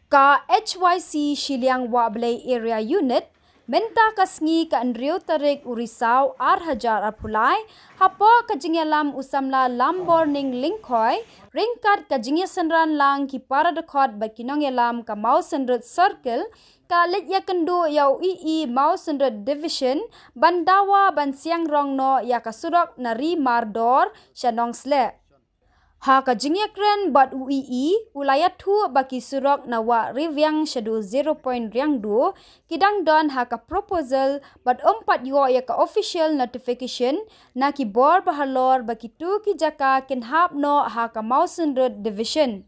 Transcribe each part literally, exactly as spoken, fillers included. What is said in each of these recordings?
Ka H Y C Shilliang Wahblei Area Unit, mynta ka sngi ka hynriew tarik u Risaw ar hajar arphew lai, hapoh ka jingïalam u samla Lamborning Lyngkhoi, ryngkat ka jingïasynran lang ki para dkhot bad ki nongïalam ka Mawsynrut Circle, ka la leit ïakynduh ïa u E E Mawsynrut Division, ban dawa ban siang rong noh ïa ka surok na Ri Mardor sha Nongsleh. Ha ka jingïakren bad u E E, u la ïathuh ba ki surok na Wah Riwiang shaduh zero point riang duh, ki dang don ha ka proposal bad ym pat ïoh ïa ka official notification na ki bor bahalor ba kitu ki jaka kin hap noh ha ka Mawsynrut Division.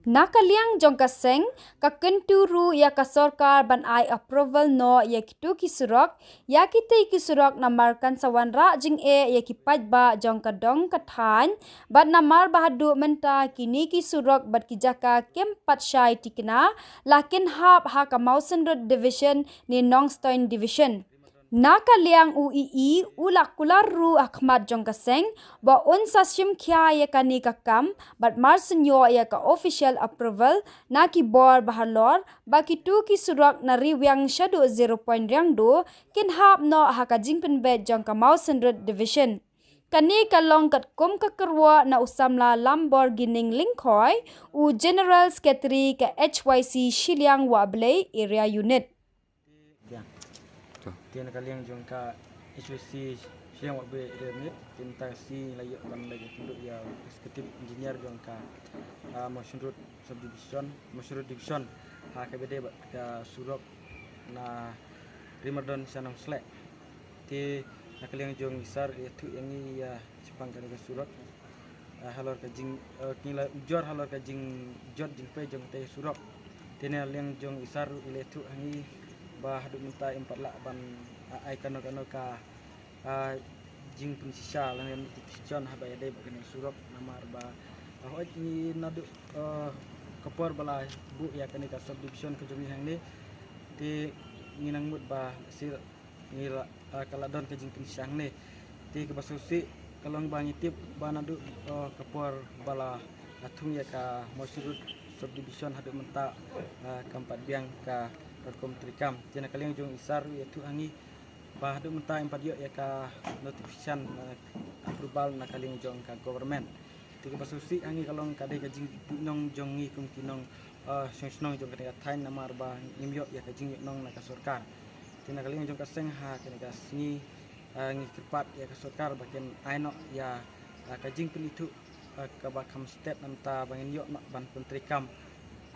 Na ka liang jong ka seng, ka kyntu ruh ïa ka sorkar ban ai approval noh ïa kitu ki surok, ïa kitei ki surok namar kan sa wanrah jingeh ïa ki paidbah jong ka dong ka thaiñ, bad namar ba haduh mynta kine ki surok bad ki jaka kim pat shai tikna, la kin hap ha ka Mawsynrut Division ne Nongstoiñ Division. Na ka liang u E E, u la kular ruh ha khmat jong ka seng, ba un sa shim khia ïa kane ka kam, bad mar shen ïoh ïa ka official approval na ki bor bahalor, ba kitu ki surok na Riwiang shaduh zero point riang duh, kin hap noh ha ka jingpynbeit jong ka Mawsynrut Division. Kane ka long katkum ka kyrwoh na u samla Lamborning Lyngkhoi, u General Secretary ka H Y C Shilliang Wahblei Area Unit. Te na ka liang jong ka H Y C Shilliang Wahblei Area Unit, te mynta ka sngi la ïoh ban leit ïakynduh ïa u Executive Engineer jong ka Mawsynrut Subdivision, Mawsynrut Division, ha kaba ïadei bad ka surok na Ri Mardor sha Nongsleh. Te na ka liang jong i Sir i ïathuh ïa ngi ïa shaphang kane ka surok. Halor ka jing, ngi la ujor halor ka jingjot jingpei jong katei ka surok. Te na ka liang jong i Sir i la ïathuh ha ngi ba haduh mynta im pat lah ban ai kano kano ka jingpynshisha lane notification haba ïadei bad kane ka surok namar ba hooid ngi naduh ka por ba la buh ïa kane ka subdivision ka jong ngi hangne. Te ngi nang mut ba sir ngi la ka la don ka jingpynshisha hangne. Te kaba shisha ka long ba ngi tip ba naduh ka por ba la thung ïa ka Mawsynrut Subdivision haduh mynta kam pat biang ka rukom treikam. Te na ka liang jong i Sir i ïathuh ha ngi ba haduh mynta im pat ïoh ïa ka notification approval na ka liang jong ka government. Te kaba shisha ha ngi ka long ka dei ka jingbuh nong jong ngi kum ki nong shnong jong kane ka thaiñ namar ba ngim ïoh ïa ka jingïoh nong na ka sorkar. Te na ka liang jong ka seng ha kane ka sngi ngi kyrpad ïa ka sorkar ba kin ai noh ïa ka jingpynithuh kaba kham stet namar ba ngin ïoh noh ban pyntreikam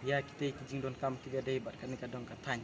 ïa kitei ki jingdonkam kiba ïadei bad kane ka dong ka thaiñ.